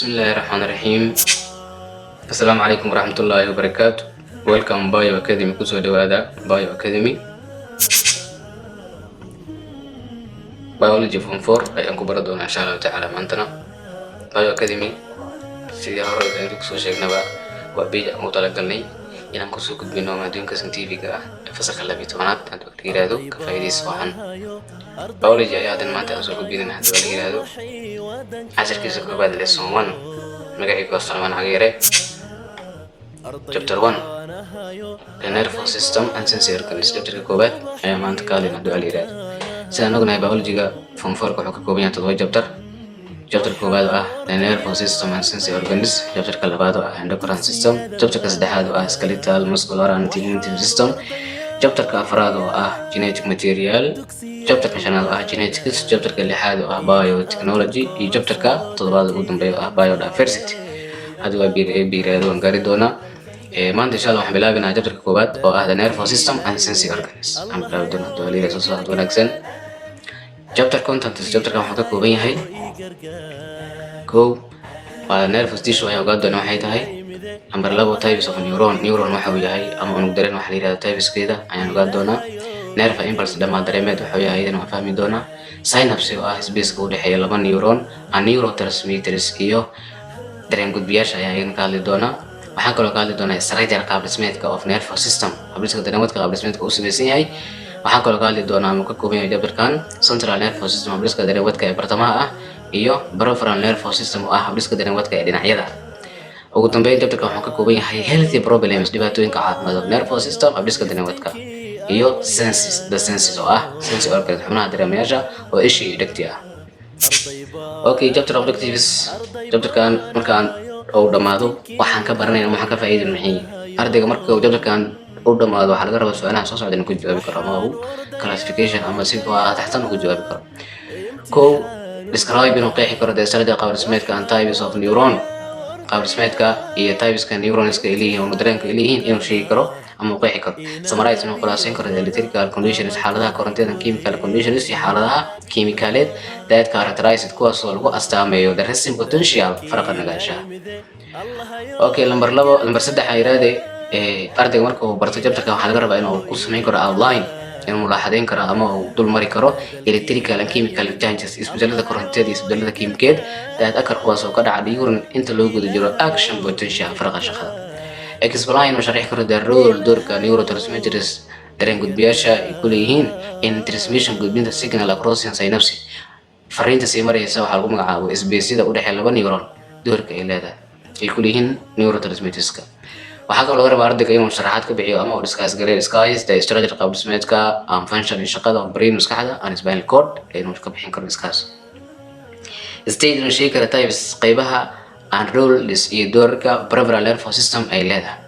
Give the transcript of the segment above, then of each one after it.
Bismillahi Raxmaani Raxiim. Asalaamu calaykum waraxmatullaahi wabarakaatu. Welcome Bio Academy. Kusoo dhawaada Bio Academy. Biology Form 4 ayaan ku baran doonaa, insha Allahu tacaala, maantana. Bio Academy, sidii hore idinku kusoo sheegnaba, waa page aan u talagalnay inaan kusoo gudbino maadooyinka scientific ah ee fasalka 12aad, haddii la yiraahdo, ka faa'iidaysi wacan. Biology ayaa hadan maanta aan soo gudbinayna, haddii la yiraahdo, casharkiisa koobaad, lesson 1. Magacaygu waa Salmaan Cagayre. Chapter 1, the nervous system and sensory organs. Chapterka koobaad ayaa maanta ka hadlayna, haddii la yiraahdo. Sidaan ognahay, biologyga Form 4 wuxuu ka kooban yahay todoba chapter. Chapter koowaad oo ah the nervous system and sensory organs, chapterka labaad oo ah endocrine system, chapterka saddexaad oo ah skeletal, muscular and integumentary system, chapterka afraad oo ah genetic material, chapterka shanaad oo ah genetics, chapterka lixaad oo ah biotechnology, iyo chapterka toddobaad ugu dambeeya oo ah biodiversity. Hadda waa biiraado waan gaari doonaa. Maanta, insha Allah, waxaan bilaabaynaa chapterka koowaad oo ah the nervous system and sensory organs. Waxaan bilaabi doonaa dooliga soo socod wanaagsan. Chapter contents. Chapterkan waxuu ka kooban yahay: kow waa nervous tissue, ayaan ogaan doonaa waxay tahay. Number 2, types of neuron, neuron waxa uu yahay ama unug dareen waxa la yihahdo, typeskeeda ayaan ogaan doonaa. Nerve impulse, dhammaan dareemeed waxa uu yahay, iyadana waan fahmi doonaa. Synapse oo ah spaceka u dhexeeya laba neuron, and neurotransmitters iyo dareen gudbiyaasha ayaan iyadana ka hadli doonaa. Waxaan kaloo ka hadli doonaa structure, qaab dhismeedka, of nervous system, habdhiska dareenwadka qaab dhismeedka uu samaysan yahay. Waxaan kaloo ka hadli doonaa ama ka kooban yahay chapterkan central nervous system, habdhiska dareenwadka ee bartamaha ah, iyo peripheral nervous system oo ah habdhiska dareenwadka ee dhinacyada. Ugu dambeyn, chapterkan wuxuu ka kooban yahay healthy problems, dhibaatooyinka caafimaad of nervous system, habdhiska dareenwadka, iyo senses, the senses oo ah sense organs, xubnaha dareemayaasha oo isha iyo dhegti ah. Okay, chapter objectives. Chapterkan markaan uu dhammaado, waxaan ka baranayna, waxaan ka faa'iidin maxay? Ardayga marka uu chapterkan uu dhammaado, waxaa laga rabaa su-aalaha soo socda inuu ku jawaabi karo, ama uu classification ama si taxtan ugu jawaabi karo. Kow, describe, inuu qeexi karo, the structure, qaab dhismeedka, and types of neuron, qaab dhismeedka iyo typeska neuronska ay leeyihiin ama dareenka ay leeyihiin inuu sheegi karo ama uu qeexi karo. Summarize, inuu khulaasayn karo, the electrical conditions, xaaladaha korontada, chemical conditions, iyo xaaladaha kiimikaaleed, that characterized, kuwaasoo lagu astaameeyo, the resting potential, faraqa nagaanshaha. Okay, number 2, number 3 aan yiraahde. Ardayga marka uu barto chapterkan, waxaa laga rabaa inuu ku samayn karo outline, inuu mulaaxadeyn karo ama uu dul mari karo electrical and chemical changes, isbedelada korontada iyo isbedelada kiimikeed, that occur, kuwaas oo ka dhaca, during, inta loo guda jiro, action potential, faraqa shaqada. Explain, inuu sharxi karo, the role, doorka, neurotransmitters, dareen gudbiyaasha, ay ku leeyihiin in transmission, gudbinta, signal across synapse, fariinta sii maraysa waxaa lagu magacaabo spaceyada u dhexeeya laba neuron, doorka ay leedahay ay ku leeyihiin neurotransmitterska. Waxaa kaloo laga rabaa ardayga inuu sharaxaad ka bixiyo ama uu discuss gareeyo, discuss the structure, qaab dhismeedka, and function, iyo shaqada, of brain, maskaxda, and spinal cord, inuu ka bixin karo discuss. State, inuu sheegi karo, types, qaybaha, and roles, iyo doorka, peripheral nervous system ay leedahay.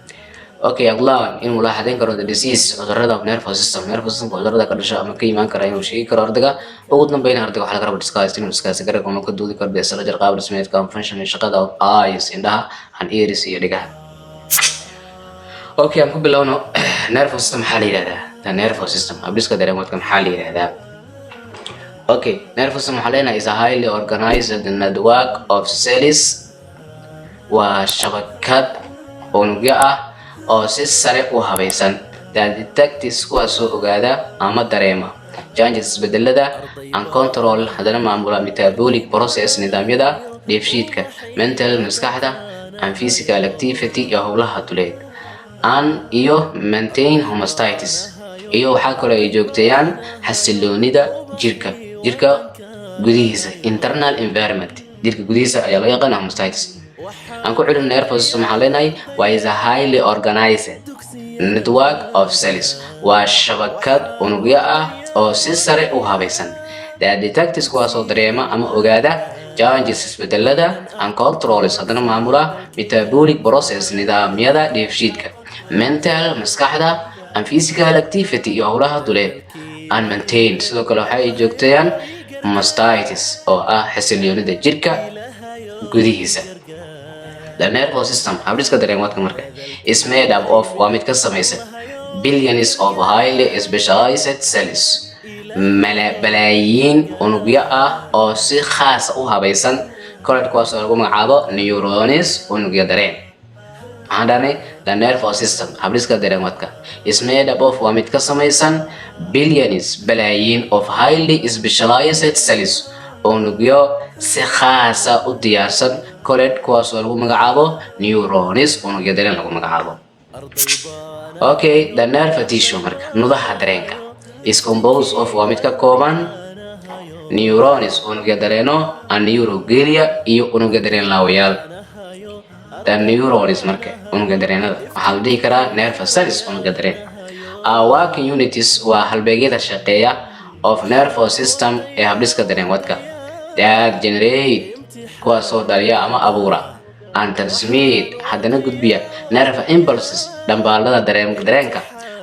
Okay, outline, inuu mulaaxadeyn karo, the disease, cudurrada, of nervous system, nervous system cudurrada ka dhasha ama ka imaan kara inuu sheegi karo ardayga. Ugu dambeyn, ardayga waxaa laga rabaa discuss, inuu discuss gareeyo ama ka doodi karo, the structure, qaab dhismeedka, and function, iyo shaqada, of eyes, indhaha, and ears, iyo dhegaha. Okay, aan ku bilowno. Nervous system maxaa la yihahdaa? The nervous system, habdhiska dareenwadka, maxaa la yihahdaa? Okay, nervous system waxaa leenahay is a highly organized network of cells, waa shabakad unugyo ah oo si sare u habaysan, that detects, kuwaasoo ogaada ama dareema, changes, isbedelada, and control, haddana maamula, metabolic process, nidaamyada dheefshiidka, mental, maskaxda, and physical activity, iyo howlaha duleed, and, iyo, maintain homeostasis, iyo waxaa kaloo ay joogteeyaan xasiloonida jirka gudihiisa, internal environment, jirka gudihiisa ayaa loo yaqaana homeostasis. Aan ku celin. Nervous system waxaan leenahay waa is a highly organized network of cells, waa shabakad unugyo ah oo si sare u habaysan, that detects, kuwaasoo dareema ama ogaada, changes, isbedelada, and controls, haddana maamula, metabolic process, nidaamyada dheefshiidka, mental, maskaxda, and physical activity, iyo howlaha duleed, and maintain, sidoo kale waxa ay joogteeyaan, homeostasis, oo ah xasiloonida jirka gudihiisa. The nervous system, habdhiska dareenwadka marka, is made up of, waa mid ka samaysan, billions of highly specialized cells, balaayiin unugyo ah oo si khaasa u habaysan. Called, kuwaas oo lagu magacaabo neurons, unugyo dareen. Maxaan dhahnay? The nervous system, habdhiska dareenwadka, is made up of, waa mid ka samaysan, billions, balaayiin, of highly specialized cells, unugyo si khaasa u diyaarsan, called, kuwaas oo lagu magacaabo neurons, unugyo dareen lagu magacaabo. Okay, the nerve tissue marka, nudaha dareenka, is composed of, waa mid ka kooban, neurons, unugyo dareeno, and neuroglia, iyo unugyo dareen laawayaal. The neurons marka, unugya dareenada, waxaa la dhihi karaa nerve cells, unugya dareen, are working units, waa halbeegyada shaqeeya, of nervous system, ee habdhiska dareenwadka, that generate, kuwaasoo dhaliya ama abuura, and transmit, haddana gudbiya, nerve impulses, dhambaalada dareenka,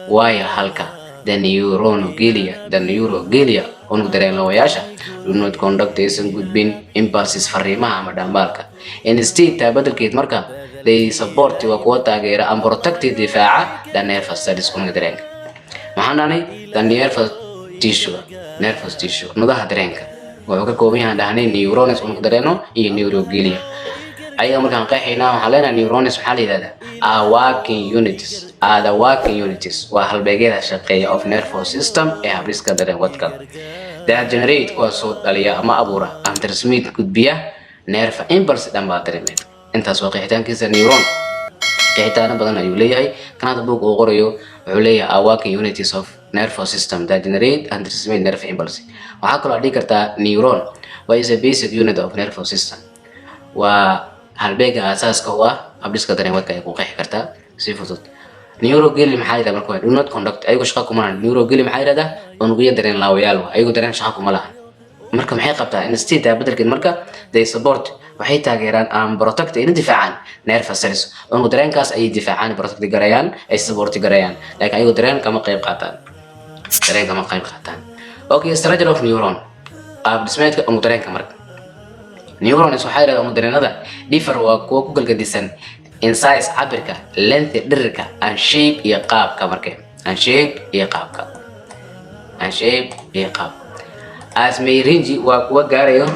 waayo halka the neuroglia, unug dareenlawayaasha, do not conduct, aysan gudbin, impulses, fariimaha ama dhambaalka. Instead, taa bedelkeed marka, they support, waa kuwa taageera, and protect, difaaca, the nerve cells, unug dareenka. Maxaan dhahnay? The nervous tissue, nervous tissue, nudaha dareenka, wuxuu ka kooban yahay, dhahnay, neurons, unug dareeno, iyo neuroglia. Ayaga markaan qeexaynaa, waxaan leenahay neurons waxaa la yidhahdaa are working units, are the working units, waa halbeegyada shaqeeya, of nervous system, ee habdhiska dareenwadka, that generate, kuwaasoo dhaliya ama abuura, and transmit, gudbiya, nerve impulse, dhambaal dareemeed. Intaas waa qeexitaankiisa neuron. Qeexitaano badan ayuu leeyahay. Kan hadda book uu qorayo wuxuu leeyahay are working units of nervous system that generate and transmit nerve impulse. Waxaa kaloo dhihi kartaa neuron waa is a basic unit of nervous system, waa halbeega aasaaska u ah habdhiska dareenwadka, ay ku qeexi kartaa si fudud. Neuroglia maxaa la yidhahdaa marka? Do not conduct, ayagu shaqa kuma lahan. Neuroglia maxaa la yidhahdaa? Unugyo dareen laawayaal wa, ayagu dareen shaqa kuma lahan. Marka maxay qabtaa? Instead, bedelkeed marka, they support, waxay taageeraan, and protect, ayna difaacaan, nerve cells, unug dareenkaas ayay difaacaan, protect garayaan, ay support garayaan, laakiin ayagu dareen kama qayb qaataan, dareen kama qayb qaataan. Okay, structure of neuron, qaab dhismeedka unug dareenka marka. Neurons waxaa yidhahdaa unug dareenada differ, waa kuwo ku galgadisan, in size, cabirka, length, dhirirka, and shape, iyo qaabka marka, and shape, iyo qaabka, and shape, iyo qaab, as may range, waa kuwa gaarayo,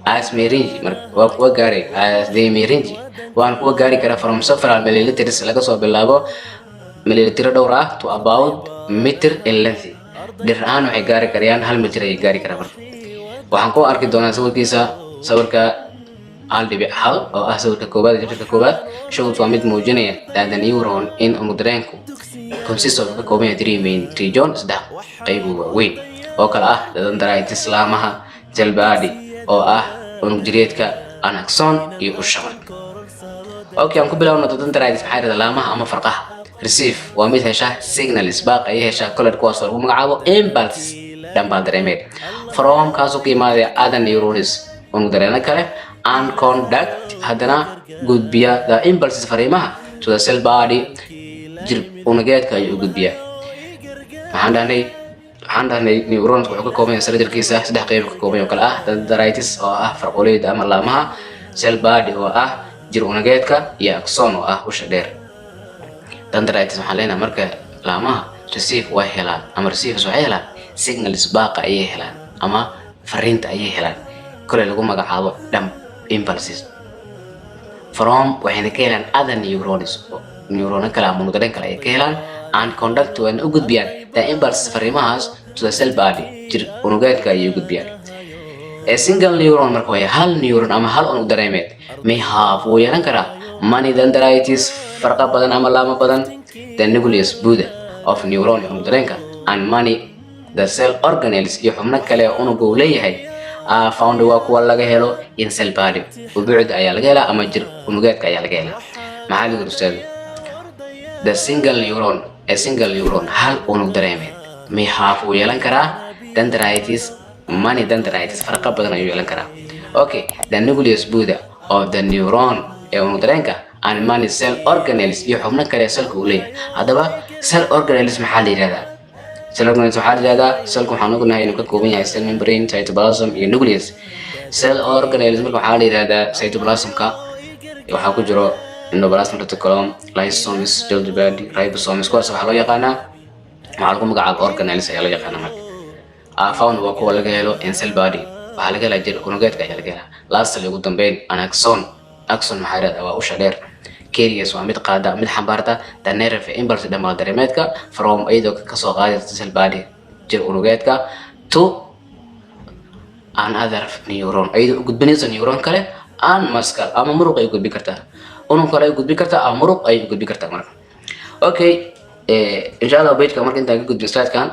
as may range marka, waa kuwa gaarayo, as they may range, waan kuwa gaari kara, from several milliliters, laga soo bilaabo millilitro dhowr ah, to about meter in length, dhir ahaan waxay gaari karayaan 1 mitir ayay gaari karaan. Marka waxaan ku arki doonaa sawirkiisa, sawirka 1.1 oo ah sawirka koowaad ee chapterka koowaad, shows, waa mid muujinaya, that the neuron, in unug dareenku, consists of, ka kooban yahay, three main region, saddex qayb oo waaweyn oo kale ah dendrites, laamaha, cell body oo ah unug jireedka, and axon, iyo usha marka. Okay, aan ku bilowno dendrites. Maxaa yidhahdaa? Laamaha ama farqaha receive, waa mid hesha, signals, baaq ayay heshaa, called, kuwaas oo lagu magacaabo impulses, dhambaal dareemeed, from, kaasoo ka imaadaya, other neurons, unug dareeno kale, and conduct, haddana gudbiya, the impulses, fariimaha, to the cell body, jir unugeedka ayuu u gudbiyaa. Maxaan dhahnay? Neurons wuxuu ka kooban yahay structure-kiisa saddex qayb ka kooban yahay oo kale ah dendrites oo ah farqoleyda ama laamaha, cell body oo ah jir unugeedka, iyo axon oo ah usha dheer. Dendrites waxaan leenahay marka laamaha receive, way helaan, ama receives, waxay helaan, signals, baaqa ayay helaan ama fariinta ayay helaan, kole lagu magacaabo dham impulses, from, waxayna ka helaan, other neurons, neurono kale ama unugadhan kale ayay ka helaan, and conduct, wayna u gudbiyaan, the impulses, fariimahaas, to the cell body, jir unugeedka ayay u gudbiyaan. A single neuron marka way hal neuron ama hal unug dareemeed may have, wuu yeelan karaa, many dendrites, farqa badan ama laamo badan. The nucleus, buda, of neuron, unug dareenka, and many the cell organelles, iyo xubno kale oo unuga uu leeyahay, are found, waa kuwa laga helo, in cell body, ubucda ayaa laga helaa ama jir unugeedka ayaa laga helaa. Maxaa lagu ustaado? The single neuron, a single neuron, hal unug dareemeed, may have, wuu yeelan karaa, dendrites, many dendrites, farqa badan ayuu yeelan karaa. Okay, the nucleus, buda, of the neuron, ee unug dareenka, and many cell organelles, iyo xubno kale cellka uu leeyahay. Haddaba cell organelles maxaa la yidhahdaa? Cell organelles waxaa la yidhahdaa, cellka waxaan ognahay inuu ka kooban yahay cell membrane, cytoplasm iyo nucleus. Cell organelles marka waxaa la yidhahdaa cytoplasmka waxaa ku jiro endoplasmic reticulum, lysosomes, Golgi body, ribosomes. Kuwaas waxaa loo yaqaanaa, waxaa lagu magacaaba organelles ayaa loo yaqaanaa. Marka are found, waa kuwa laga helo, in cell body. Waxaa laga helaa jir unugeedka ayaa laga helaa. Lastly, ugu dambeyn, an axon. Axon maxaa yidhahdaa? Waa usha dheer. Carriers waa mid qaada, mid xambaarta, the nerve impulse, dhambaal dareemeedka, from, iyadoo kasoo qaadaysa, cell body, jir unugeedka, to another neuron, iyadoo u gudbinaysa neuron kale, and muscle, ama muruq ay u gudbin kartaa, unug kale ay u gudbin kartaa ama muruq ay u gudbin kartaa marka. Okay, insha Allah pageka marka intaan ka gudbin slidekan,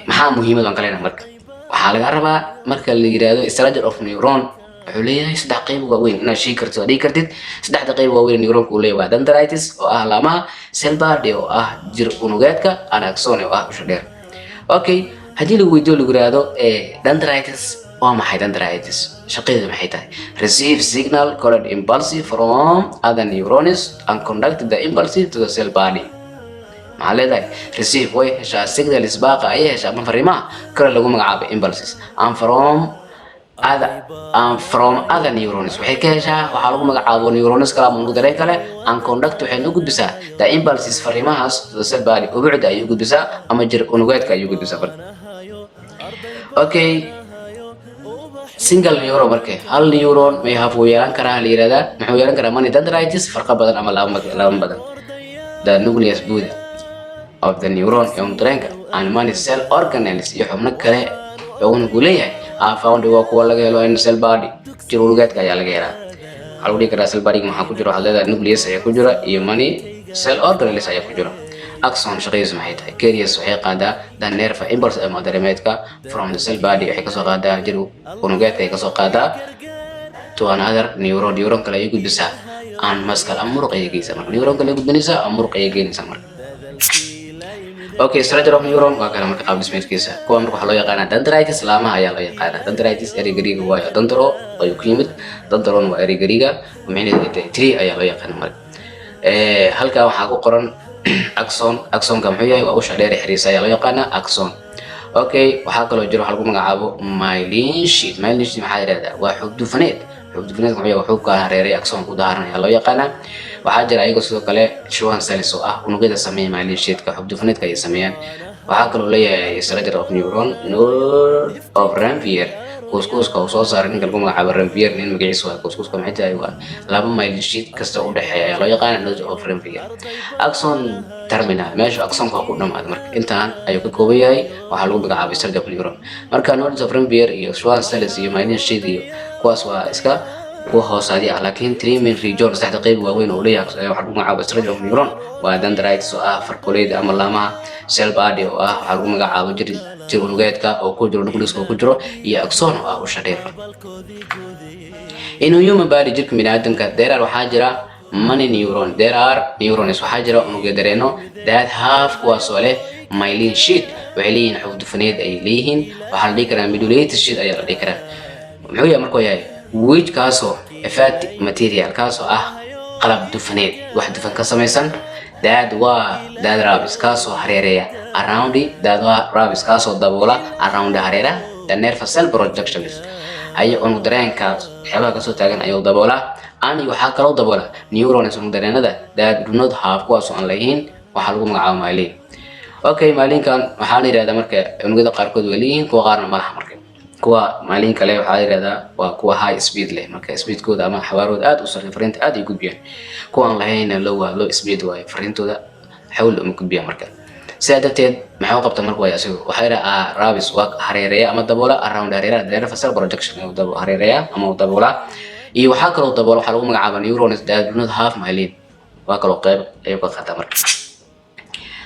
maxaa muhiimad aan kalena marka waxaa laga rabaa? Marka la yiraahdo structure of neuron, wuxuu leeyahay saddex qayb waaweyn inaad sheegi kartid oo dhigi kartid. Saddexda qayb waaweyn neuronka uu leeyahay waa dendrites oo ah laamaha, cell body oo ah jir unugeedka, and axon oo ah usha dheer. Okay, haddii lagu weydiiyo, lagu yiraahdo dendrites waa maxay? Dendrites shaqadeedu maxay tahay? Receive signal called impulse from other neurons and conduct the impulse to the cell body. Maxaa leedahay? Receive, way heshaa, signals, baaqa ayay heshaa ama fariimaha kale lagu magacaabo impulses, and from other neurons, waxay ka heshaa waxaa lagu magacaabo neurons kale ama unug dareen kale, and conduct, waxay u gudbisaa, the impulses, fariimahaas, to the cell body, ubucda ayay u gudbisaa ama jir unugeedka ayay u gudbisaa marka. Okay, single neuron marke, hal neuron may have, wuu yeelan karaa la yihahdaa. Muxuu yeelan karaa? Many dendrites, farqa badan ama laamo badan. The nucleus, buda, of the neuron, ee unug dareenka, and many cell organelles, iyo xubno kale oo unugu leeyahay, are found, waa kuwa laga helo, in cell body, jir unugeedka ayaa laga helaa. Waxaa lagu dhihi karaa cell body maxaa ku jira? Waxaad leedahay nucleus ayaa ku jira iyo many cell organelles ayaa ku jira. Axon shaqadiisu maxay tahay? Carriers, waxay qaadaa, the nerve impulse, ama dareemeedka, from the cell body, waxay kasoo qaadaa jir unugeedka ay kasoo qaadaa, to another neuron, neuron kale ayay gudbisaa, and muscle, ama muruq ayay geysaa marka. Neuron kale ay gudbinaysaa ama muruq ayay geynaysaa marka. Okay, structure of neuron waa kale marka, qaab dhismeedkiisa. Kuwa marka waxaa loo yaqaanaa dendrites, laamaha ayaa loo yaqaanaa. Dendrites erey Gariiga waayo, dendro ayuu ku yimid. Dendron waa erey Gariiga, micnaheedu ay tahay tree ayaa loo yaqaana marka. Halkaa waxaa ku qoran axon. Axonka muxuu yahay? Waa usha dheer ee xiriirsa ayaa loo yaqaanaa axon. Okay, waxaa kaloo jiro waxa lagu magacaabo myelin sheath. Myelin sheath maxaa yidhahdaa? Waa xuub dufaneed. Xuub dufaneed muxuu yahay? Waa xuubka hareeray axon ku dahaaran ayaa loo yaqaanaa. Waxaa jira ayagoo sidoo kale Schwann cells oo ah unugyada sameeya myelin sheathka, xuub dufaneedka ayay sameeyaan. Waxaa kaloo leeyahay structure of neuron node of Ranvier, kuuskuuska uu soo saaray ninka lagu magacaabo Ranvier. Nin magaciisa waa kuuskuuska maxay tahay? Waa laba myelin sheath kasta u dhexeeya ayaa loo yaqaana node of Ranvier. Axon terminal, meesha axonka ku dhamaado. Marka intaan ayuu ka kooban yahay waxaa lagu magacaabay structure of neuron. Marka nodes of Ranvier iyo Schwann cells iyo myelin sheath iyo kuwaas waa iska kuwa hoosaadi ah, laakiin three main region, saddexda qayb waaweyn oo leeyahay waxaa lagu magacaabo structure of neuron, waa dendrites oo ah farqoleyda ama laamaha, cell body oo ah waxaa lagu magacaabo jir unugeedka oo ku jiro nucleus oo ku jiro, iyo axon oo ah usha dheer. In human body, jirka biniaadamka, there are, waxaa jira, many neuron, there are neurons, waxaa jira unugyo dareeno, that have, kuwaasoo leh, myelin sheath, waxay leeyihiin xuub dufaneed ay leeyihiin. Waxaa la dhihi karaa medullated sheath ayaa la dhihi karaa. Muxuu yahay markuu yahay? Which, kaasoo, a fatty material, kaasoo ah qalab dufaneed, wax dufan ka samaysan, that waa that wraps, kaasoo hareereeya, around, that waa wraps, kaasoo daboola, around, hareeraha, the nerve cell projections, ay unug dareenka waxyaabaha kasoo taagan ayuu daboolaa. And waxaa kaloo daboola neurons, unug dareenada, that do not have, kuwaasoo aan lahayn waxaa lagu magacaabo myelin. Okay, myelinkan waxaa la yidhahdaa marka unugyada qaarkood way leeyihiin, kuwa qaarna malaha. Marka kuwa myelin kale waxaa la yidhahdaa waa kuwa high speed leh, marka speedkooda ama xawaarooda aad u sarreeya, fariinta aad ay gudbiyaan. Kuwa aan lahayna low, waa low speed waaye, fariintooda xawl uma gudbiyaan. Marka sidaa darteed maxaa u qabta marka? Waay asigu waxaa yidhaha wraps, waa hareereeya ama daboola, around, hareeraha, nerve cell projection ayuu hareereeya ama uu daboolaa. Iyo waxaa kaloo daboola waxaa lagu magacaaba neurons that do not have myelin, waa kaloo qeyb ayuu ka qaataa marka.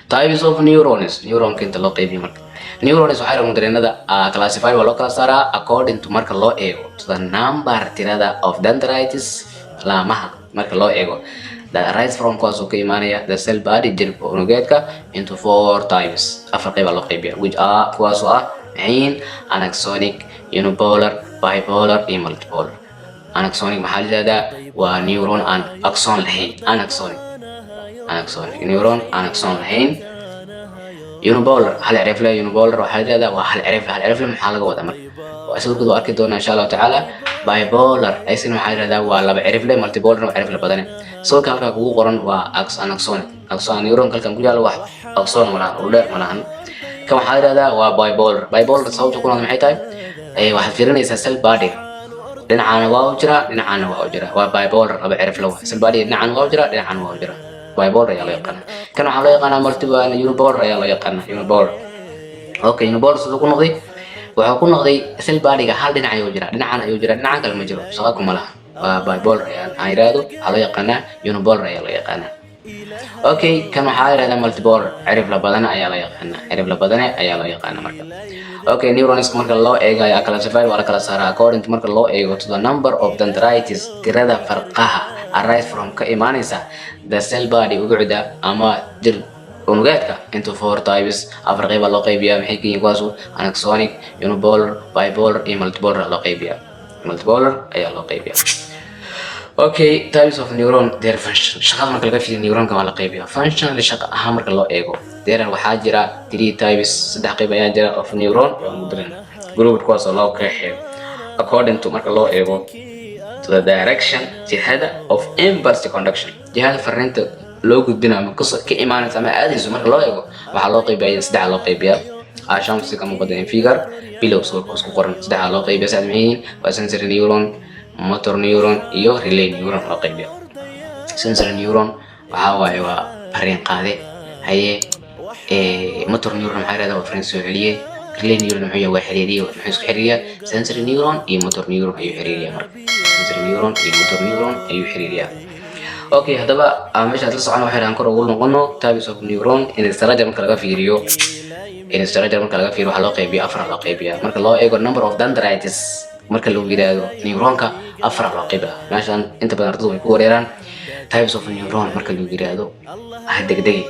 Types of neurons, neuronka inta loo qaybiyo. Marka neurons waxay rabaan dareenada classify, waa loo kala saaraa, according to, marka loo eego, to the number, tirada, of dendrites, laamaha, marka loo eego, that arise from, kuwaas oo ka imaanaya, the cell body, jirka unugeedka, into four types, afar qayb baa loo qaybiya, which are, kuwaas oo ah, maxay? Anaxonic, unipolar, bipolar iyo multipolar. Anaxonic maxaa la yihahdaa? Waa neuron aan axon lahayn. Anaxonic, anaxonic neuron aan axon lahayn. Unipolar, hal cirifle. Unipolar waxaa la yihahdaa waa hal cirifle. Hal cirifle maxaa laga wadaa marka? Waa sawirkooda waa arki doonaa insha Allahu tacaala. Bipolar isna waxaa la yihahdaa waa laba cirifle. Multipolar waa cirifle badane. Sawirka halkaa kugu qoran waa anaxonic axon neuron. Halkan ku yaalo wax axon malahan, ul dheer malahan. Kan waxaa la yihahdaa waa bipolar. Bipolar sababta ku noqda maxay tahay? Waxaad fiirinaysaa cell body, dhinacaana waa u jiraa, dhinacaana waa u jiraa. Waa bipolar, laba cirifle waa. Cell body dhinacan waa u jiraa, dhinacan waa u jiraa, bipolar ayaa loo yaqaanaa. Kan waxaa loo yaqaanaa multiple, unipolar ayaa loo yaqaanaa, unipolar. Okay, unipolar siduu ku noqday? Wuxuu ku noqday cell bodyga hal dhinac ayuu jiraa, dhinacan ayuu jiraa, dhinacan kale ma jiro, shaqa kuma laha. Waa bipolar ayaa aan yidhaahdo, waxaa loo yaqaanaa unipolar ayaa loo yaqaanaa. Okay, kan waxaa la yidhahdaa multipolar, cirif la badane ayaa loo yaqaanaa, cirif la badane ayaa loo yaqaanaa marka. Okay, neurons marka loo eegayo classified, waa la kala saaraa according to, marka loo eego, to the number of dendrites, tirada farqaha, arise from, ka imaanaysa, the cell body, ugucda ama jir unugeedka, into four types, afar qeyb loo qaybiyaa. Maxay ka yihiin kuwaasu? Anaxonic, unipolar, bipolar iyo multipolar loo qaybiyaa, multipolar ayaa loo qaybiyaa. Okay, types of neuron, their function. Shaqada marka laga fiiriyo neuronka waa la qaybiyaa. Functionally, shaqa ahaan marka loo eego, there are, waxaa jira, three types, saddex qayb ayaa jira, of neuron waa mudran group, kuwaas oo loo qeexayo according to, marka loo eego, to the direction, jihada, of impulse conduction, jihada fariinta loo gudbinayo ama kasoo ka imaanaysa ama aadayso marka loo eego, waxaa loo qaybiyaa saddex loo qaybiyaa. Ashan si ka muuqata in figure below, sawirka hoos ku qoran, saddexaa loo qaybiyaa. Saddex maxay yihiin? Waa sensory neuron, motor neuron iyo relay neuron loo qaybiyo. Sensory neuron waxaa waaye waa fariin qaade. Haye, motor neuron maxaa yidhahdaa? Waa fariin soo celiye. Relay neuron muxuu yahay? Waa xiriiriye. Muxuu isku xiriiriyaa? Sensory neuron iyo motor neuron ayuu xiriiriyaa marka. Sensory neuron iyo motor neuron ayuu xiriiriyaa. Okay, haddaba aan meeshaas la socono, waxay aan kor ugu noqono types of neuron in structure marka laga fiiriyo. In structure marka laga fiiriyo, waxaa loo qaybiya afar loo qaybiyaa. Marka loo eego number of dendrites, marka lagu yidhaahdo neuronka afar loo qaybiyaa. Meeshan inta badan ardaydu way ku wareeraan. Types of neuron marka lagu yidhaahdo, ha degdegi,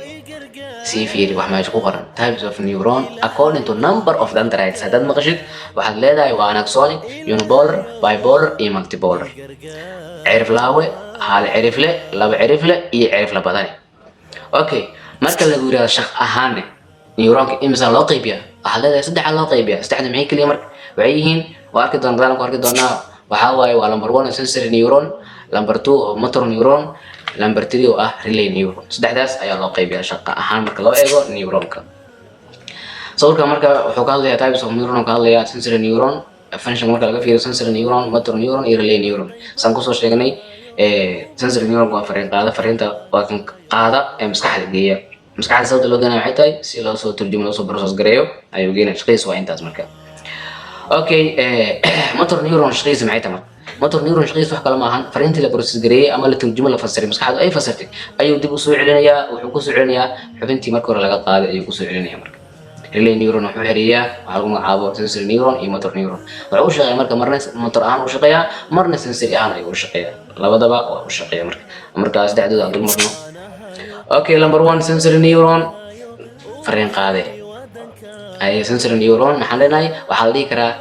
sii fiiri wax meesha ku qoran. Types of neuron according to number of dendrites haddaad maqashid, waxaad leedahay waa anaxonic, unipolar, bipolar iyo multipolar. Ciriflaawe, hal cirifle, laba cirifle iyo cirifle badane. Okay, marka lagu yidhahdo shaq ahaane neuronka imisa loo qaybiyaa, waxaad leedahay saddexa loo qaybiyaa. Saddexda maxay keliya marka waxay yihiin? Waa arki doona, gadaalan ku arki doonaa. Waxaa waaye waa number one sensory neuron, number two oo motor neuron, number three oo ah relay neuron. Saddexdaas ayaa loo qaybiyaa shaqa ahaan marka loo eego neuronka. Sawirka marka wuxuu ka hadlayaa types of neuron, ka hadlayaa sensory neuron function marka laga fiiriyo, sensory neuron, motor neuron iyo relay neuron. Saan kusoo sheegnay, sensory neuron waa fariin qaada. Fariinta waa kan qaada ee maskaxda geeya. Maskaxda sababta loo geenaya waxay tahay si loo soo turjumo, loo soo process gareeyo ayuu geenaya. Shaqadiisa waa intaas marka. Okay, motor neuron shaqadiisa maxay tahay marka? Motor neuron shaqadiisa wax kale ma ahan, fariintii la process gareeyay ama la turjumo, la fasiray, maskaxdu ay fasirtay ayuu dib usoo celinayaa. Wuxuu kusoo celinayaa xubintii marka hore laga qaaday ayuu kusoo celinaya marka. Relay neuron wuxuu xiriiriyaa waxaa lagu magacaabo sensory neuron iyo motor neuron. Wuxuu u shaqeeyaa marka marna motor ahaan u shaqeeyaa, marna sensory ahaan ayuu u shaqeeyaa, labadaba waa u shaqeeya marka. Marka saddexdooda aan dul marno. Okay, number one, sensory neuron, fariin qaade. Ay sensory neuron maxaan leenahay? Waxaa la dhihi karaa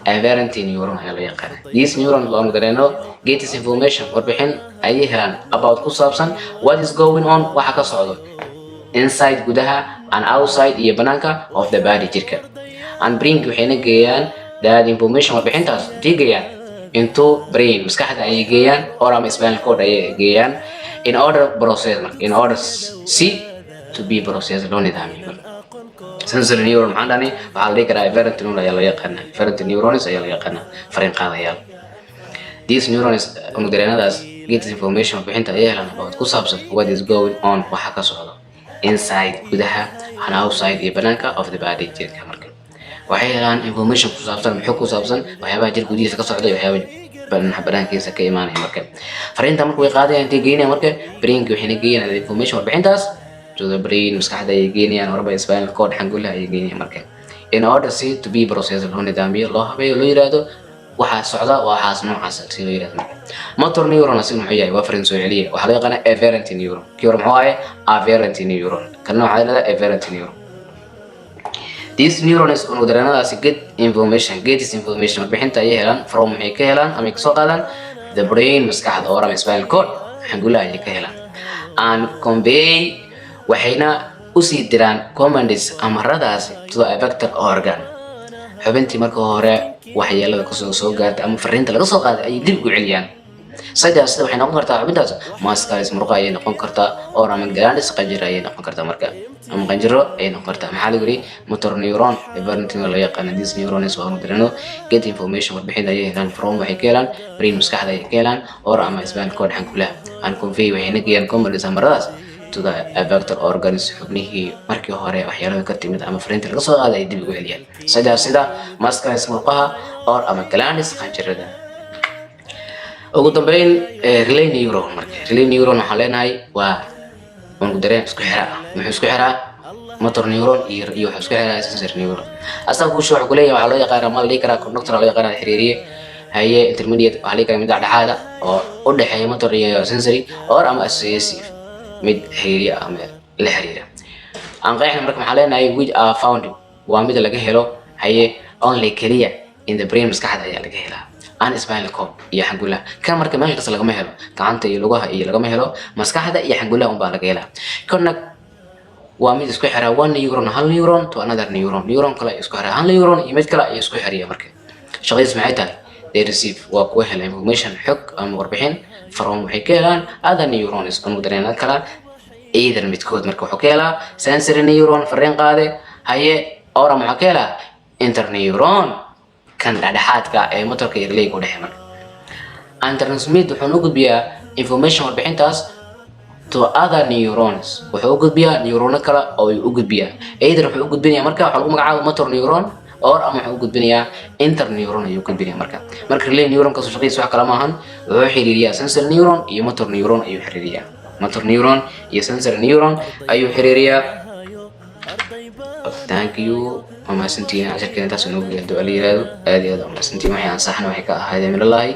afferent neuron ayaa loo yaqaana. These neuron, loonu dareeno, gets information, warbixin ayay helaan, about, ku saabsan, what is going on, waxa ka socdo, inside, gudaha, and outside, iyo banaanka, of the body, jirka, and bring, waxayna geeyaan, that information, warbixintaas intay geeyaan, into brain, maskaxda ayay geeyaan, or ama spinal cord ayay geeyaan, in order process marka, in order si, to be process, loo nidaamiyo marka. Sensory neuron maxaan dhahnay? Waxaa la dhihi karaa afferent neuron ayaa loo yaqaanaa, afferent neurons ayaa loo yaqaanaa, fariin qaadayaal. These neurons, unug dareenadaas, gets information, warbixinta ayay helaan, about, ku saabsan, what is going on, waxa ka socdo, inside, gudaha, and outside, iyo banaanka, of the body, jirka. Marka waxay helaan information ku saabsan, muxuu ku saabsan? Waxyaabaha jir gudihiisa ka socda iyo waxyaabaha banaankiisa ka imaanaya. Marka fariinta marka way qaadayaan, intay geynayaan marka brainka, waxayna geynayaan information, warbixintaas, to the brain, maskaxda ayay geynayaan, horba spinal cord, xangulaha ayay geynayaan marka, in order si, to be process, loo nidaamiyo, loo habeeyo, loo yiraahdo waxaa socda waxaas noocaas si loo yiraahdo. Motor neuron asiga muxuu yahay? Waa fariin soo celiya. Waxaa loo yaqaanaa efferent neuron. Kii hore muxuu ahay? Afferent neuron. Kana waxaa la yidhahdaa efferent neuron. These neurons, unug dareenadaasi, get information, gets information, warbixinta ayay helaan, from, maxay ka helaan ama ay kasoo qaadaan, the brain, maskaxda, or ama spinal cord, xangulaha ayay ka helaan, and convey, waxayna usii diraan, commands, amaradaasi, to the effector organ, xubintii marka hore waxyeelada kasoo soo gaartay ama fariinta laga soo qaaday ayay dib ugu celiyaan. Sida waxay noqon kartaa xubintaas muscles, muruqa ayay noqon kartaa, or ama glands, qanjiro ayay noqon kartaa marka, ama qanjiro ayay noqon kartaa. Maxaa lagu yiri? Motor neuron efferent loo yaqaano. These neurons, waa dareeno, get information, warbixin ayay helaan, from, waxay ka helaan, brain, maskaxda ayay ka helaan, or ama spinal cord, xangulaha, and convey, waxayna geeyaan, commands, amaradaas, to the effector organs, xubnihii markii hore waxyeelada ka timid ama fariinta laga soo qaaday ay dib ugu celiyaan, sida muscles, murqaha, or ama glands, qanjirada. Ugu dambeyn, relay neuron. Marka relay neuron waxaan leenahay waa unug dareen isku xira ah. Muxuu isku xiraa? Motor neuron iyo wuxuu isku xiraa sensory neuron. Asaga kuusha wuxuu kuleeyahay waxaa loo yaqaanaa, ma la dhihi karaa conductor loo yaqaanaa, xiriiriye, haye, intermediate waxaa la dhihi karaa, mid dhexdhexaada oo u dhexeeya motor iyo sensory, or ama associative, mid xiriiriya ama la xiriira. Aan qeexna marka. Maxaa leenahay? Which are found, waa mid laga helo, haye, only, keliya, in the brain, maskaxda ayaa laga helaa, and spinal cord, iyo xangulaha. Kan marka meesha kasta lagama helo, gacanta iyo lugaha iyo lagama helo, maskaxda iyo xangulaha unbaa laga helaa. Connect, waa mid isku xiraa, one neuron, hal neuron, to another neuron, neuron kale isku xiraa, hal neuron iyo mid kale ayay isku xiriya. Marka shaqadiis maxay tahay? They receive, waa kuwa hela, information, xog ama warbixin, from, waxay ka helaan, other neurons, unug dareenada kale, either, midkood. Marka wuxuu ka helaa sensory neuron, fariin qaade, haye, or ama wuxuu ka helaa interneuron, kan dhexdhexaadka ee motorka iyo relayga u dhexeeya. Marka and transmit, wuxuu u gudbiyaa, information, warbixintaas, to other neurons, wuxuu u gudbiyaa neurono kale oo u gudbiyaa. Either wuxuu u gudbinayaa marka waxaa lagu magacaaba motor neuron, or ama wuxuu u gudbinayaa interneuron ayuu gudbinayaa. Marka relay neuron kaas shaqadiisa wax kale maahan, wuxuu xiriiriyaa sensory neuron iyo motor neuron ayuu xiriiriyaa, motor neuron iyo sensory neuron ayuu xiriiriyaa. Thank you, waa mahadsantihiin. Casharkeena intaas inoogu yahay duca la yiraahdo. Aad iyo aad waa mahadsantihiin. Waxii aan saxna waxay ka ahaadeen minallahi,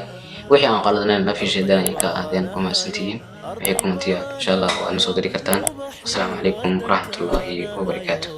wixii aan qaladnayn nafyi shaydaan ay ka ahaadeen. Waa mahadsantihiin. Wixii commentiya insha Allah waa ina soo diri kartaan. Asalaamu calaykum waraxmatullaahi wabarakaatu.